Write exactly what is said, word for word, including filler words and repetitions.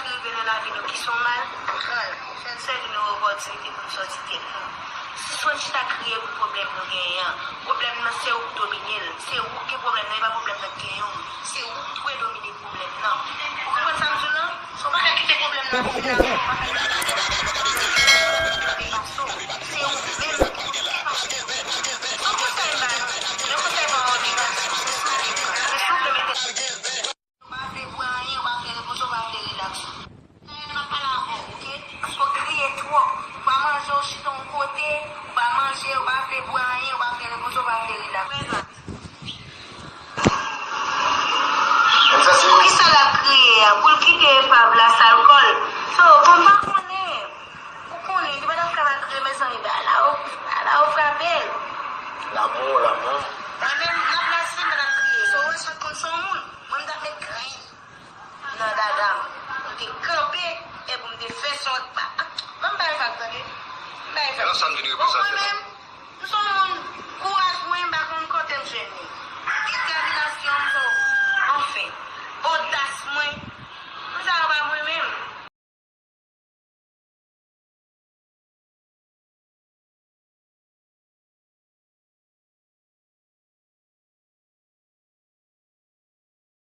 Rive nan lavi nou ki son mal, pran l. Fè l sèvi nou opòtinite pou n sòti tèt nou. Si sou chita kriye pou pwoblèm nou genyen an, pwoblèm nan se ou k domine l. Se ou k gen pwoblèm nan, e pa pwoblèm nan k genyen w. Se ou k dwe domine pwoblèm nan. Ou konprann sa m di w lan? Ou pa ka kite pwoblèm nan domine w, ou pa ka kite pwoblèm nan depase w. Se ou menm ki pou depase w. Se yon konsèy m ba nou. Yon konsèy pa yon obligasyon. Se si w vle mete Ou pa vle bwè anyen, ou pa vle repoze, ou pa vle rilaks. Dayè, m ap pale avè w, oke? Paske w kriye twòp. Ou pa manje, w chita yon kote, ou pa manje, ou pa vle bwè anyen, ou pa vle repoze, ou pa vle rilaks. Prezan. Poukisa l ap kriye a? Pou l kite epav la, sa l kò l. So, kòm pa konnen. Ou konnen, li pa t ap ka pa kriye, mezanmi, ba la ou, ba la ou frape l. Lanmou, lanmou. Mwen menm, nan plas li, m pa t ap kriye. So, ou wè, chak moun se yon moun. Mwen, m t ap met grenn nan dada m. M te kanpe, epi m te fè sòt pa. Ban m bay vag, tande. M bay vag. Bon, mwen menm, m se yon moun, kouraj mwen, m pa konn kote m jwenn li. Detèminasyon m, so, anfen, odas mwen,